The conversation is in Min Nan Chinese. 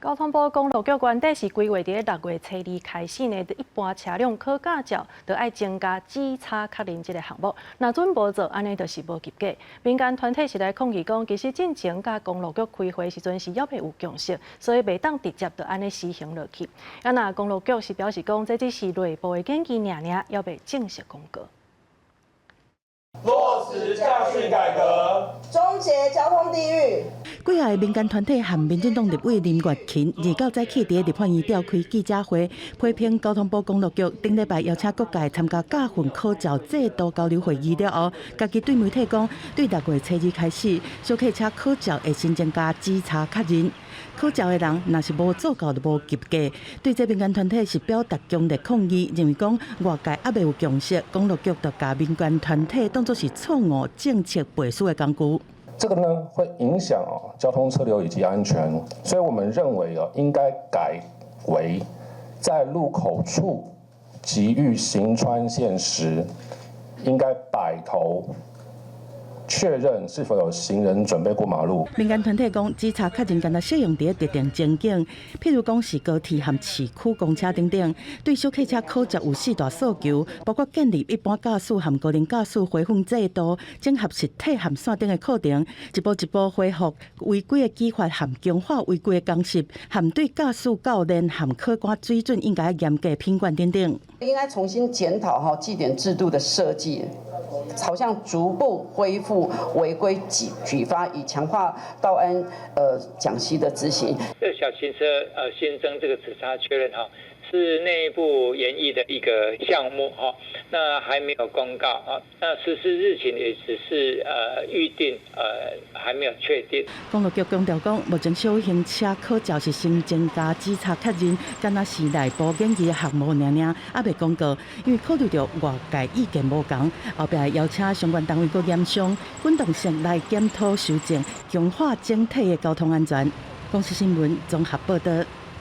交通部公路局原底是規劃佇6月初二開始呢，一般車輛考駕照就愛增加指叉確認這个項目。若準無做，按呢就是無及格。民間團體是來抗議講，其實進前佮公路局開會時陣是猶未有共識，所以袂當直接就按呢施行落去。啊，若公路局是表示講，這只是內部的建議爾爾，猶未正式公告。落實駕訓改革，終結交通地獄。幾个民間團體和民進黨立委林月琴29早起佇立法院召開記者會，批評交通部公路局頂禮拜邀請各界參加駕訓考照制度交流會議了後，家己對媒體講，對6月初二開始，小客車考照會新增加指叉確認。考照的人若是無做到，就無及格。對這民間團體是表達強烈抗議，認為講外界猶未有共識，公路局就共民間團體當作是錯誤政策背書的工具。這個呢會影響哦交通車流以及安全，所以我們認為哦應該改為在路口處及遇行穿線時，應該擺頭確認是否有行人準備過馬路。民間團體講，指叉確認敢若適用佇特定情景，譬如講是高鐵和市區公車等等。對小客車考照有四大訴求，包括建立一般駕駛和高齡駕駛培訓制度，整合實體和線頂的課程，一步一步恢復違規的舉發和強化違規的講習，和對駕駛教練和考官水準應該嚴格品管等等。應該重新檢討哈記點制度的設計，朝向逐步恢復違規舉發，以強化道安講習的執行。這小型車新增這個指叉確認哈，是內部研議的一個項目哈，那還沒有公告啊，那實施日期也只是預定，還沒有確定。公路局強調講，目前小型車考照是新增加指叉確認，敢若是內部研議的項目爾爾，猶未公告，因為考慮著外界意見無仝，後壁邀請相關單位閣研商，滾動性來檢討修正，強化整體的交通安全。公視新聞綜合報導。